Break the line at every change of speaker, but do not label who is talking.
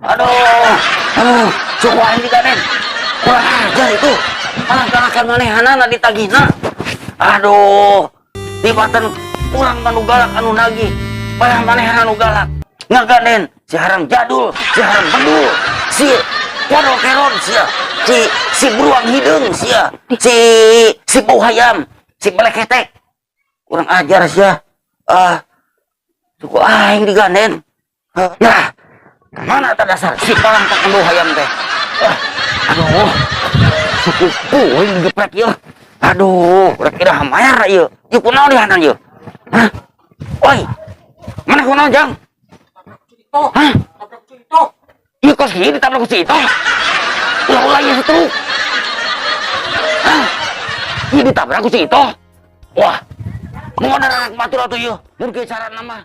Aduh, aduh, aduh, suku aing diganden. Kurang ajar itu. Malah kalakan manehanana ditagihna. Aduh, tibatan kurang anu galak anu nagih. Malah manehana anu galak. Ngaganden si haram jadul, si haram bedul, si kodok keron sia, si si beruang hideung sia, si si bau hayam, si beleketek. Kurang ajar sia. Ah, suku aing diganden. Nah, mana tak dasar si palang tak bau hayam teh. Ah, aduh, suku aing digeprek ieu. Aduh, rek iraha mayar ieu. Ieu kunaon dihanan ieu? Hah? Oi. Mana kunaon, Jang? Hah? Ieu kos kieu ditabrak ku si Ito. Ulah-ulah ieu setruk. Hah? Ieu ditabrak ku si Ito. Wah, mau ada batur atuh ieu. Mun kieu carana mah.